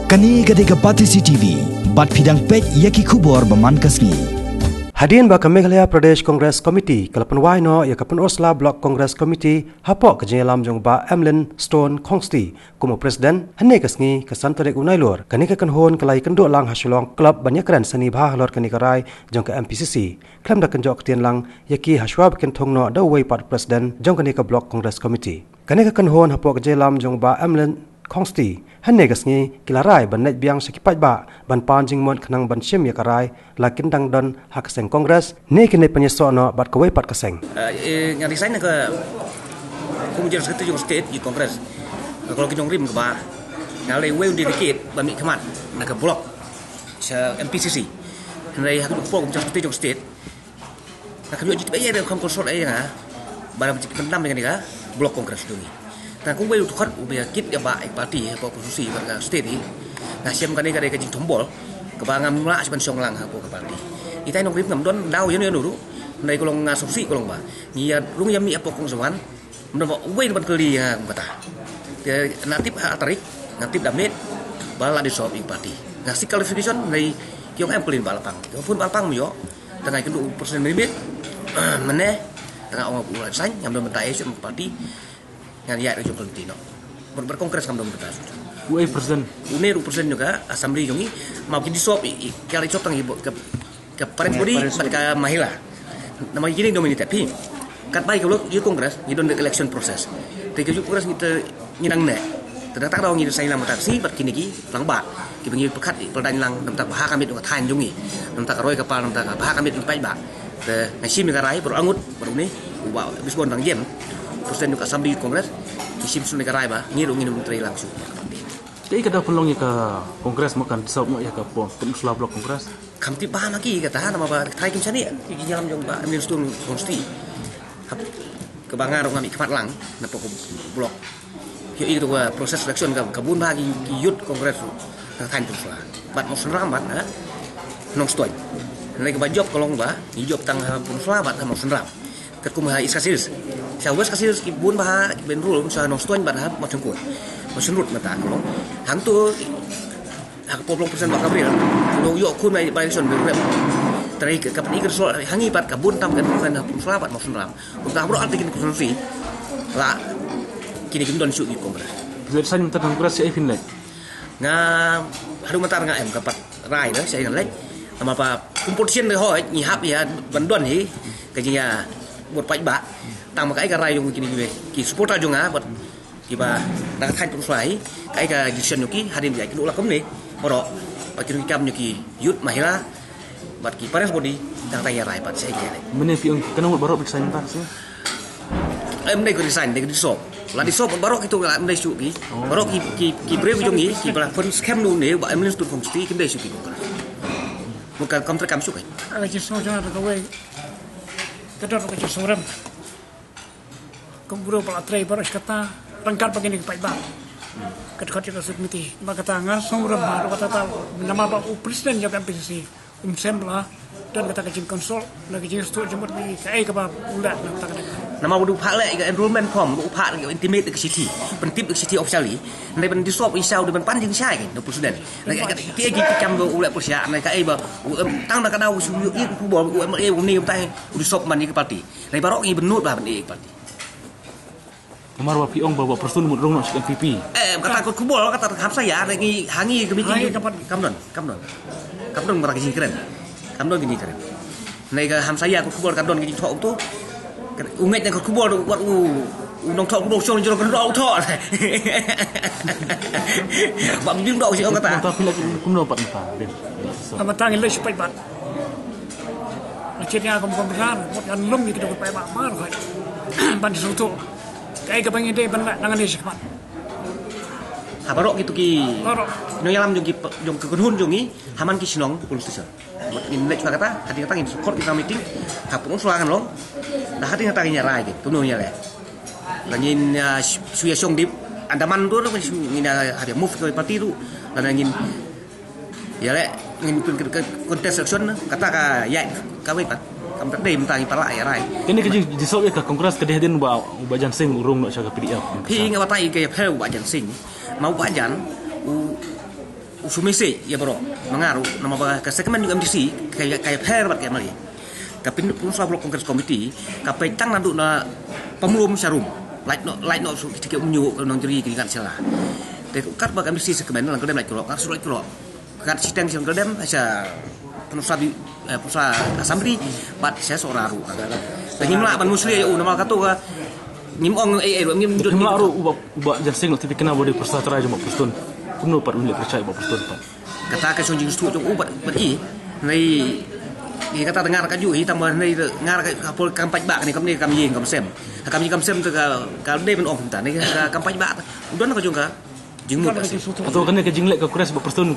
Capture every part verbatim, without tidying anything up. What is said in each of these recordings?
Kane ka dei ka Batesi T V, bad phi dang peit ïa ki khubor ba man ka sngi. Hadien ba ka Meghalaya Pradesh Congress Committee ka la pynwai noh ïa ka Pynursla Block Congress Committee hapoh ka jingïalam jong u Bah Emlyn Stone Khongsti kum u President, hynne ka sngi ka san tarik u Nailur. Kane ka kynhun ka la ïakynduh lang ha Shillong Club ban ïakren sani bha halor kane ka rai jong ka M P C C. Khlem da kynjoh ktien lang ïa ki ha shuwa ba kin thung noh da uwei pat u President jong kane ka Block Congress Committee. Kane ka kynhun hapoh ka jingïalam jong u Bah Emlyn Khongsti, hynne ka sngi ki la rai ban leit biang sha ki paidbah ban pan jingmut khnang ban shim ïa ka rai la kin dang don ha ka seng Congress ne kin leit pynïasoh noh bad kawei pat ka seng. Eh, eh, nga resign na ka kum General Secretary jong state ïa Congress. Ka long ki nongrim kaba nga leh wei u dedicate ba mih khmat na ka block sha M P C C. Hynrei ha ka por kum General Secretary jong state, nga kam ïoh jingtip ei ei, kam consult ei ei ïa nga ba la pyndam ïa kane ka Block Congress jong ngi. Tang kumwei u dkhot uba ïa kit ïa ba ei party hapoh constituency bad ka state hi. Nga shem kane ka dei ka jingthombor kaba ngam lah shuh ban shong lang hapoh ka party. Itai nongrim ngam don daw ïano ïano ruh. Hynrei ka long nga sngewsih ka long ba ngi ïa rung ïa mih hapoh Congress one. Mynta ba uwei ban kylli, ha, kumta. Te nga tip ha tarik, nga tip da miet ba la dissolve ïa ka party. Nga seek clarification, hynrei ki ong em kylli ba la pang. Ki ong phone ba la pang, ym ïoh. Tang nga ïakynduh u president mynmiet mynne. Tang nga ong u la resign, ngam don bynta ei shuh ïa ka party. Ngan ïaid ruh jong ka lynti noh. Bad, bad Congress ngam don bynta shuh. U ei president? Une ruh u president jong ka assembly jong ngi. Ma ki dissolve, i, i, ki la dissolve tang i, ka, ka parent body bad ka mahila. Namar kine ki nominated, phi. Katba ïa ka lok ïa Congress ngi don da ka election process. Te ka juk Congress ngi te ngi nang ne. Te dang tak daw ngi resign lang mynta ka sngi bad kine ki lang ba kiba ngi pyrkhat ïa pyrdain lang, namar ba ha ka miet ka thaiñ jong ngi. Namar ka roi ka par, namar ba ha ka miet ngi paidbah. Te nga shim ïa ka rai baroh arngut, baroh une u Bah Bisbon Dangjam, president jong ka Assembly Congress. Ngi shim shuh ïa ka rai ba ngi ruh ngin ym trei lang shuh. Te ka da pynlong ïa ka Congress mo, kan dissolve noh ïa ka Pynursla Block Congress. Kam tip bha ma ki kata, namar ba tharai kim shaniah ki jingïalam jong Bah Emlyn Stone Khongsti. Hap, kaba nga ruh nga mih khmat lang na pdeng ka block. Ïohi ïa ka process election ka, ka bun bha ki, ki youth Congress ruh na thaiñ Pynursla bad Mawsynram bad na Nongstoiñ. Hynrei kaba jop ka long ba ngi jop tang ha Pynursla bad ha Mawsynram. Katkum ha East Khasi Hills, sha West Khasi Hills ki bun bha kiba enroll sha Nongstoiñ bad ha Mawshynrut. Mawshynrut mynta ka long. Hangto ha ka por ba long president Bah Gabriel, u ïoh khun ïa ka by-election ba rep. Tang ka, ka pyni ka result ha ngi pat ka bun tam ka enrollment ha Pynursla bad Mawsynram. Kumta baroh artylli ki constituency la kine kim don shuh ïa ka Congress. Phi leit resign mynta Congress, shaei phin leit? Nga haduh mynta nga em ka pat rai da shaei ngan leit. Namar ba kum politician da hoi ngi hap ïa ban don hi ka jingïa bud paidbah. Tang ma kaei ka rai jong kine ki, ki supporter jong nga bad kiba na ka thaiñ Pynursla hi, kaei ka decision jong ki hadien ba ïakynduh la kumne baroh, ba ki ruh ki kam jong ki youth, mahila bad ki parents body, tang tang ïa rai bad shaei ïa leit. Mynne phi ong kane mut baroh phi resign mynta ka sngi? Em, dei ka resign, dei ka dissolve. La dissolve baroh kito la ym dei shuh ki. Oh. Baroh ki, ki, ki briew jong ngi kiba la pynskhem noh ne Bah Emlyn Stone Khongsti kim dei shuh ki Congress. Mut ka kam treikam shuh ki. Ka jingsngew jong nga da kawei ka don ka jingsngew rem. Kum u briew ba la trei baroh shi katta ryngkat bad kine ki paidbah. Ka dkhot jong ka sub committee. Namar kata nga sngew rem bha ruh kata, namar ba u president jong ka M P C C um shym la don kata ka jingconsult, na ka jingsngewthuh jingmut, kaei kaba u leh na kata ka dei. Namar ba u phah leh ïa ka enrollment form, u phah leh, intimate da ka shithi, pyntip da ka shithi officially. Hynrei ban dissolve, i sha u dei ban pan jingshai na u president. Na ka, ka, kaei ki kam ba u leh pyrshah, na kaei ba u, em, tang na ka daw u shu ïohi khubor u M L A u ne u tai u dissolve man ïa ka party. Hynrei baroh ngi bynnud ba ban ïa ka party. Namar ba phi ong ba, ba pyrshun mut rung noh sha ka N P P. Eh, kata ka khubor, kata ka hamsaïa, ngi ha ngi ka meeting. Ha ngi ka pat. Kam don, kam don. Kam don ba ka jingkren. Kam don ka jingkren. Nai ka hamsaïa ka khubor ka don ka jingthoh to. U ngeit na ka khubor wat u, u nongthoh khubor shong jong ka dok thoh. Ba bim dok shi ong kata. Kata phi la kumno pat mynta, Bin? Ama tang le shi pat. Nga shit nga kum kum besar, mut ngan lum ïa ki dok pat ba mar khai. Ban sngewthuh. Kaei kaba ngi dei ban leh nangta shi khmat. Ha baroh kito ki. Baroh. Nongïalam jong ki, jong ka kynhun jong ngi ha man ki shnong police station. Mut ngin leit shuwa kata, hadien kata ngin shu khot kita meeting. Ha pun shuwa ngan long. Da hadien kata ngin ïa rai ki kumno ngin ïa leh. Lada ngin, ah, shu, shu ïa shong dip Andaman tu, ngin shu, ngin ïa, ah, move ka party tu. Lada ngin Ïa leh, ngin pyn, ka, ka contest election, kata ka ïaid kawei pat. Kam pat dei mynta ngi pat lah ïa rai. Kane ka jing dissolve ïa ka Congress ka dei hadien u Bah, u Bah Jan Singh u rung noh sha ka P D F. Phi nga batai ka ïa pher u Bah Jan Singh. Ma u Bah Jan, u, Shu message ïa baroh. Manga ruh namar ba ka segment jong M D C ka, ka pher bad ka M L A. Ka pyn-, Pynursla Block Congress Committee ka peit tang naduh na Pamlum sha Rum. Lait noh, lait noh shu ki tiket umñiuh ka nongjri ki ngat sha la. Te kat ba ka M D C segment Lyngkyrdem lait kyrok, ka shu lait kyrok. Kat shiteng sha Lyngkyrdem sha Pynursla Bi-, eh, Pynursla Assembly bad sha Sohra ruh. Te ngim lah ban musleh ïa u namar kato ka ngim ong ei ei ruh, ngim jot. Ngim lah ruh u Bah, u Bah Jaiñtia Singh, la tip ïa kane ba dei u pyrsa trai jong Bah Prestone. Kumno pat un leh pyrshah ïa Bah Prestone pat. Kata ka shong jingsngewthuh jong u bad, bad i. Hynrei ïa kata te nga ruh kajuh hi, tang ba hynrei te nga ruh ka por kam paidbah kane, kam ne kam ïing kam sem. Ha kam ïing kam sem te ka, ka dei ban ong kumta ne ka kam paidbah. U don ka jong ka jingmut ka shisha. Hato kane ka jingleh ka Congress Bah Prestone,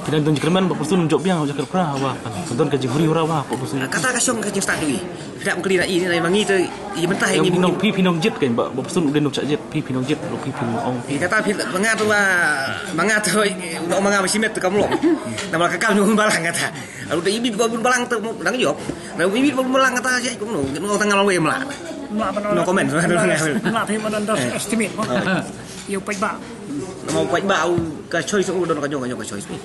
ki dang don jingkyrmen Bah Prestone jop biang ha u Jakarta ha wa kan. Ka don ka jinghuri hura wa Bah Prestone. Kata ka shong ka jingstad jong i. Phi dang kylli na i, na i ma ngi te i mynta hi. Ngi nong phi, phi nong jied kan Bah, Bah Prestone u dei nong shah jied, phi, phi nong jied, phi, phi nong ong. Ïa kata phi ba nga tu ba, ba nga tu, ba nga ba shimet tu kam long. Namar ka kam jong u Bah Balang kata. Lalu te i bit ba u Bah Balang tu dang jop. Na i bit ba u Bah Balang kata sha kumno, no tang ngal wei mla. No comment. Mla phi ba underestimate. Ïa u paidbah. Namar u paidbah u ka choice u don ka jong, ka jong ka choice phi.